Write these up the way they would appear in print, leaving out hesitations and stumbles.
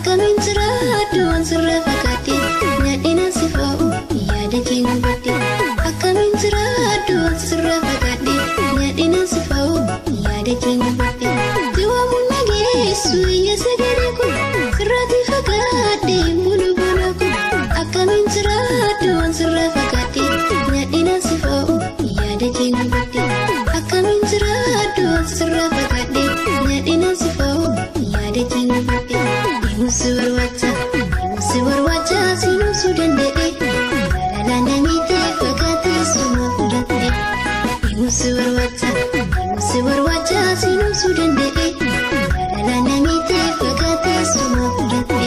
Akkamiin jiraadhu waan sirraa fagaadhe nyaadhina si fa'u yaada keenya badde. Akkamiin jiraadhu waan sirraa fagaadhe nyaadhina si fa'u yaada keenya badde. Siwaamuun nageessu iyya sagalee kun sirraatti fagaadhe bulu bula kun. Akkamiin jiraadhu waan sirraa fagaadhe nyaadhina si fa'u yaada keenya badde. Akkamiin jiraadhu waan sirraa fagaadhe nyaadhina si fa'u yaada keenya badde. Deemsi barbaacha deemsi barbaacha siinumsuu danda'e jaalalaa namiitee fakkaatee suma fudhate. Deemsi barbaacha deemsi barbaacha siinumsuu danda'e jaalalaa namiitee fakkaatee suma fudhate.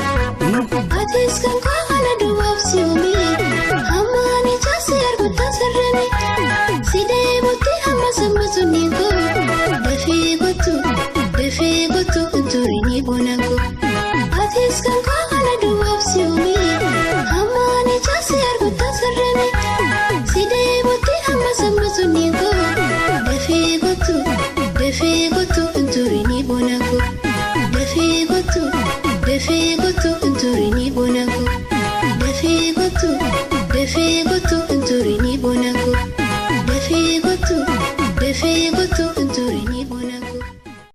Atis kan kana duwwaaf si uume hamma ani jaase arguutti sarrame si deemutti hamma samba sunni koo dafee kottu dafee kottu uturini bona koo. Atis kan kana duwwaaf si uume hamma ani jaase arguutti sarrame si deemutti hamma samba sunni koo dafee kottu dafee kottu uturini bona koo. Dafee kottu dafee kottu uturini bona koo.